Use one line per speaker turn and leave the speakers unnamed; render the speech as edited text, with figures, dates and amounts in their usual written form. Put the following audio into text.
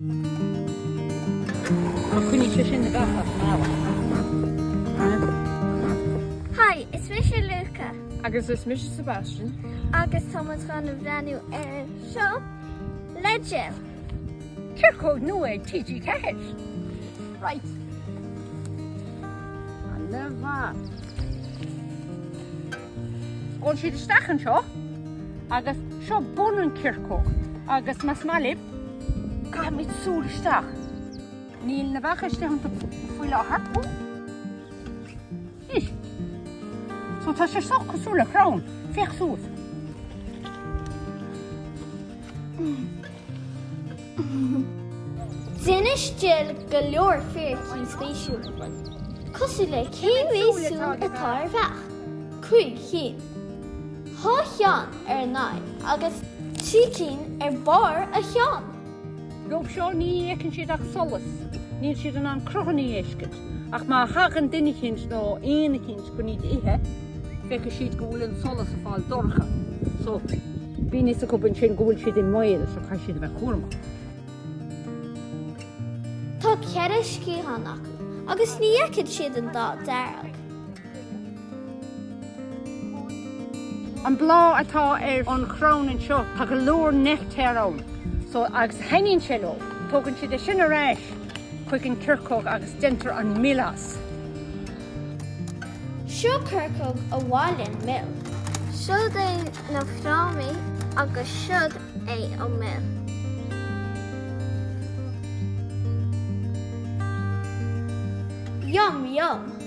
Ach coinnigh sé sin na beacha as an mbealach.
Hi, is mise Luca.
Agus is mise Sebastian.
Agus tá muid chun a bhreathnú ar seo le Jill.
Ciorcóg nua ag TG4. Right. Ana-mhaith. Gabhann siad isteach anseo agus seo bun an ciorcóg agus más maith libh caithfimid súil isteach. Níl na beacha istigh iontu faoi láthair. Anois. So tá sé seo cosúil le crann. Féach suas.
D'inis Jill go leor fíricí spéisiúla dúinn, cosúil le cé mhéad súil atá ar bheach? 5 chinn. Dhá cheann ar a n-aghaidh agus 3 cinn ar barr a cheann.
Leo seo ní fheiceann siad ach solas, níl siad in ann cruthanna a fheiscint, ach má thagann duine eicínt nó éan eicínt chun iad a ithe, feicfidh siad go bhfuil an solas ag fáil dorcha. So, bíonn fhios acu ansin go bhfuil siad i mbaol, so caithfidh siad a bheith cúramach.
Tá ceithre sciathán acu agus ní fheiceann siad an dath dearg.
An bláth atá ar an chrann anseo, tá go leor neictear ann so agus thaitníonn sé leo. Tógann siad é sin ar ais chuig an ciorcóg agus déantar an mil as.
Seo coirceog a bhailíonn mil. Siod é na frámaí agus siod é an mil. Yum yum!